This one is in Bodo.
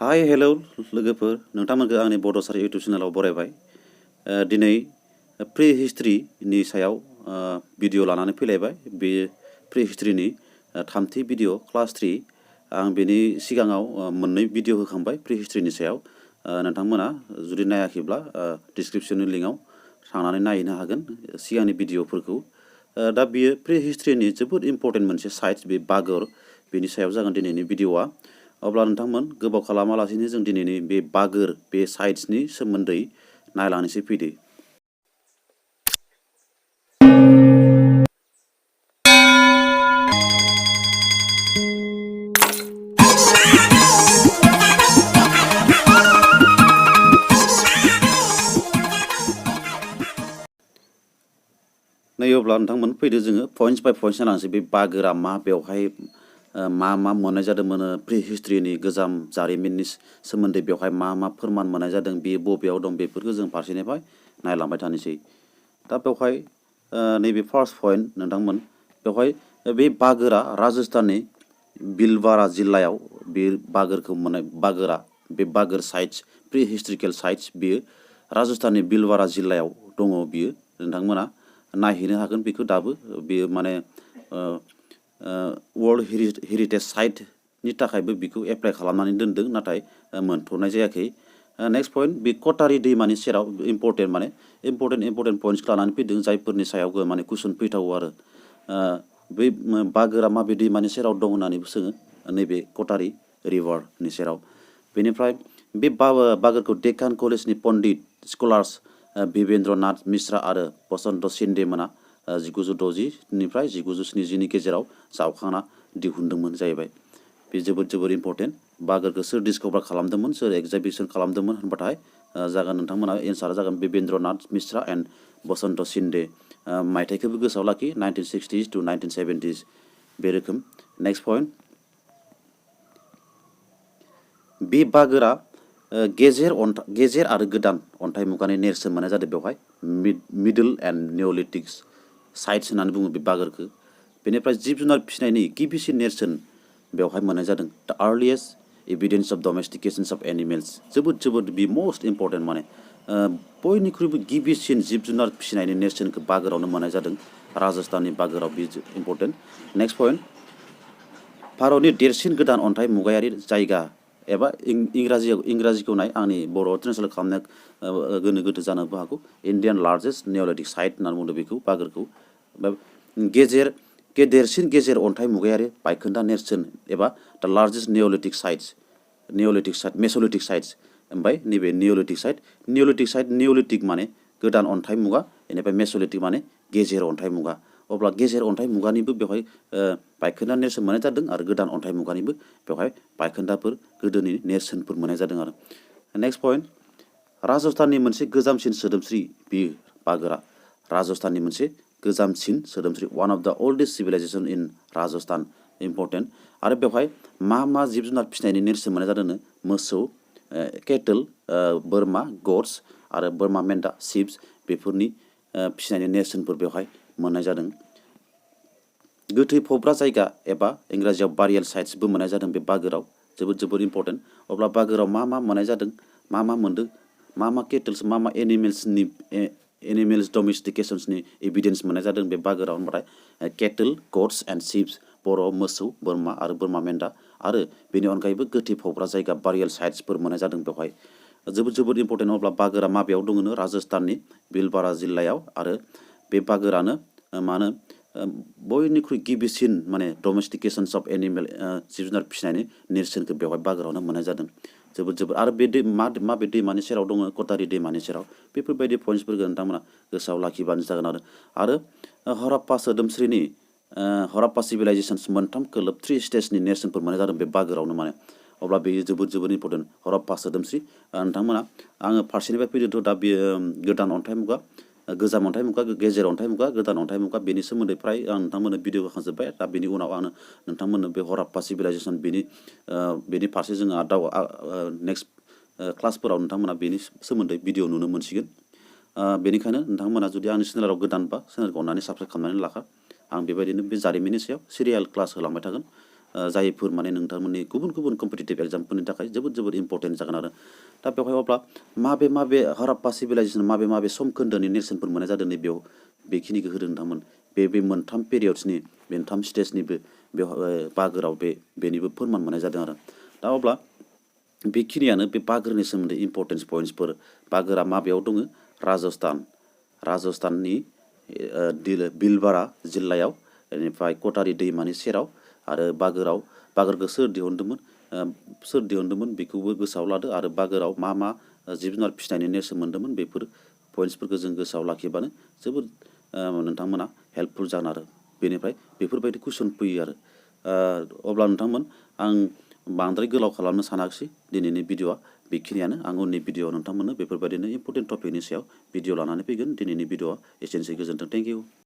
हाय हेलौ लोगोफोर नोंथांमोनखौ आंनि बड' सार इउटुब चेनेलाव बरायबाय। दिनै प्रि हिस्ट्रिनि सायाव भिडिअ लानानै फैलायबाय। बे प्रि हिस्ट्रिनि थामथि भिडिअ क्लास 3 आं बेनि सिगाङाव मोननै भिडिअ होखांबाय प्रि हिस्ट्रिनि सायाव। नोंथांमोना जुदि नायाखैब्ला डिसक्रिपशननि लिंकआव थांनानै नायहैनो हागोन सिगांनि भिडिअफोरखौ। दा बियो प्रि हिस्ट्रिनि जोबोद इम्पर्टेन्ट मोनसे साइट बे बागोर बेनि सायाव जागोन दिनैनि भिडिअआ। अब्ला नोंथांमोन गोबाव खालामालासिनो जों दिनैनि बे बागोर बे साइट्सनि सोमोन्दै नायलांनोसै फैदो। नै अब्ला नोंथांमोन फैदो जोङो पइन्ट्स बाय पइन्ट्स नायलांनोसै बे बागोरा मा बेवहाय मा मोननाय जादोंमोन प्रि हिस्ट्रिनि गोजाम जारिमिननि सोमोन्दै बेवहाय मा फोरमान मोननाय जादों बे बबेयाव दं बेफोरखौ जों फारसेनिफ्राय नायलांबाय थानोसै। दा बेवहाय नैबे फार्स्ट पइन्ट नोंथांमोन बेवहाय बे बागोरा राजस्थाननि भिलवारा जिल्लायाव बे बागोरखौ मोननाय बागोरा बे बागोर साइट्स प्रि हिस्ट्रिकेल साइट्स बेयो राजस्थाननि भिलवारा जिल्लायाव दङ। बियो नोंथांमोना नायहैनो हागोन बेखौ दाबो बेयो माने वर्ल्ड हेरिटेज साइटनि थाखायबो बेखौ एप्लाइ खालामनानै दोनदों नाथाय मोनथ'नाय जायाखै। नेक्स्ट पइन्ट बे कटारी दैमानि सेराव इम्पर्टेन्ट माने इम्पर्टेन्ट पइन्ट्स लानानै फैदों जायफोरनि सायाव माने कुइसन फैथावो आरो बै बागोरा माबे दैमानि सेराव दं होननानैबो सोङो नैबे कटारी रिभारनि सेराव। बेनिफ्राय बे बागोरखौ डेकान कलेजनि पन्डित स्कलार्स भिभेन्द्रनाथ मिश्रा आरो बसन्त शिन्दे मोना 1960निफ्राय 1970नि गेजेराव जावखांना दिहुनदोंमोन जाहैबाय। बे जोबोद इम्पर्टेन्ट। बागोरखौ सोर डिसकभार खालामदोंमोन सोर एक्जिबिसन खालामदोंमोन होनबाथाय जागोन नोंथांमोना एन्सारा जागोन भिभेन्द्रनाथ मिश्रा एन्ड बसन्त शिन्दे। मायथाइखौबो गोसोआव लाखि 1960s to 1970s बे रोखोम। नेक्स्ट पइन्ट बे बागोरा गेजेर आरो गोदान अन्थाइ मुगानि नेरसोन मोननाय जादों बेवहाय मिडल एन्ड निअलिथिक साइट्स होननानै बुङो बे बागोरखौ। बेनिफ्राय जिब जुनार फिसिनायनि गिबिसिन नेरसोन बेवहाय मोननाय जादों द आर्लिएस्ट एभिडेन्स अफ डमेस्टिकेशन्स अफ एनिमेल्स। जोबोद बि मस्ट इम्पर्टेन्ट माने बयनिख्रुइबो गिबिसिन जिब जुनार फिसिनायनि नेरसोनखौ बागोरावनो मोननाय जादों राजस्थाननि बागोराव बे इम्पर्टेन्ट। नेक्स्ट पइन्ट भारतनि देरसिन गोदान अन्थाइ मुगायारि जायगा एबा इंराजिखौ नाय आंनि बर' ट्रेन्सलेट खालामनाया गोनो गोथो जानोबो हागौ। इण्डियान लार्जेस्ट निअलिथिक साइट होननानै बुंदों बेखौ बागोरखौ। देरसिन गेजेर अन्थाइ मुगायारि बायखोन्दा नेरसोन एबा द लार्जेस्ट निअलिथिक साइट मेस'लिथिक साइट्स। ओमफ्राय नैबे निअलिथिक साइट निअलिथिक माने गोदान अन्थाइ मुगा बेनिफ्राय मेस'लिथिक माने गेजेर अन्थाइ मुगा। अब्ला गेजेर अन्थाइ मुगानिबो बेवहाय बायखोन्दा नेरसोन मोननाय जादों आरो गोदान अन्थाइ मुगानिबो बेवहाय बायखोन्दाफोर गोदोनि नेरसोनफोर मोननाय जादों आरो। नेक्स्ट पइन्ट राजस्थाननि मोनसे गोजामसिन सोदोमस्रि बेयो बागोरा राजस्थाननि मोनसे गोजामसिन सोदोमस्रि वान अफ द ओल्डेस्ट सिभिलाइजेसन इन राजस्थान इम्पर्टेन्ट। आरो बेवहाय मा जिब जुनार फिसिनायनि नेरसोन मोननाय जादों मोसौ केटल बोरमा गट्स आरो बोरमा मेन्दा शिप्स बेफोरनि फिसिनायनि नेरसोनफोर बेवहाय मोननाय जादों। गोथै फबग्रा जायगा एबा इंराजियाव बारियेल साइट्सबो मोननाय जादों बे बागोराव जोबोद इम्पर्टेन्ट। अब्ला बागोराव मा मोननाय जादों मा मोनदों मा केटल्स मा एनिमेल्स डमेस्टिकेशन्सनि एभिडेन्स मोननाय जादों बे बागोराव होनबाथाय केटल गट्स एन्ड शिप्स बर'आव मोसौ बोरमा आरो बोरमा मेन्दा आरो बेनि अनगायैबो गोथै फबग्रा जायगा बारियेल साइट्सफोर मोननाय जादों बेवहाय जोबोद इम्पर्टेन्ट। अब्ला बागोरा माबेयाव दङनो राजस्थाननि भिलवारा जिल्लायाव आरो बे बागोरानो मानो बयनिख्रुइ गिबिसिन माने डमेस्टिकेशन्स अफ एनिमेल जिब जुनार फिसिनायनि नेरसोनखौ बेवहाय बागोरावनो मोननाय जादों जोबोद आरो बे माबे दैमानि सेराव दङ कटारी दैमानि सेराव बेफोरबायदि पइन्ट्सफोरखौ नोंथांमोना गोसोआव लाखिबानो जागोन आरो हरप्पा सोदोमस्रिनि हरप्पा सिभिलाइजेसन्स मोनथाम खोलोब 3 स्टेजनि नेरसोनफोर मोननाय जादों बे बागोरावनो माने। अब्ला बेयो जोबोद इम्पर्टेन्ट हरप्पा सोदोमस्रि। नोंथांमोना आङो फारसेनिफ्राय फैदोंथ' दा बेयो गोदान अन्थाइ मुगा गोजाम अन्थाइ मुगा गेजेर अन्थाइ मुगा गोदान अन्थाइ मुगा बेनि सोमोन्दै फ्राय आं नोंथांमोननो भिडिअ होखांजोब्बाय। दा बेनि उनाव आङो नोंथांमोननो बे हरप्पा सिभिलाइजेसन बेनि फारसे जोङो नेक्स्ट क्लासफोराव नोंथांमोना बेनि सोमोन्दै भिडिअ नुनो मोनसिगोन। बेनिखायनो नोंथांमोना जुदि आंनि चेनेलाव गोदानबा चेनेलखौ अननानै साबस्क्राइब खालामनानै लाखा। आं बेबायदिनो बे जारिमिननि सायाव सिरियाल क्लास होलांबाय थागोन। जायफोर माने नोंथांमोननि गुबुन गुबुन कम्पिटिटिभ एग्जामफोरनि थाखाय जोबोद इम्परटेन्ट जागोन आरो दा बेवहाय अब्ला माबे हाराप्पा सिभिलाइजेसन माबे समखोन्दोनि नेरसोनफोर मोननाय जादों नैबेयाव बेखिनिखौ होदों नोंथांमोन बे मोनथाम पेरियड्सनि बे मोनथाम स्टेजनिबो बेवहाय बागोराव बेनिबो फोरमान मोननाय जादों आरो दा अब्ला बेखिनियानो बे बागोरनि सोमोन्दै इम्परटेन्स पइन्ट्सफोर बागोरा माबेयाव दङ राजस्थाननि बिलबारा जिल्लायाव बेनिफ्राय कटारि दैमानि सेराव आरो बागोरखौ सोर दिहुनदोंमोन बेखौबो गोसोआव लादो आरो बागोराव मा जिब जुनार फिसिनायनि नेरसोन मोन्दोंमोन बेफोर पइन्ट्सफोरखौ जों गोसोआव लाखिबानो जोबोद नोंथांमोना हेल्पफुल जागोन आरो बेनिफ्राय बेफोरबायदि कुइसन फैयो आरो अब्ला नोंथांमोन आं बांद्राय गोलाव खालामनो सानाखिसै दिनैनि भिडिअआ बेखिनियानो आं उननि भिडिअआव नोंथांमोननो बेफोरबायदिनो इम्परटेन्ट टपिकनि सायाव भिडिअ लानानै फैगोन दिनैनि भिडिअआ एसेनोसै गोजोन्थों थेंक इउ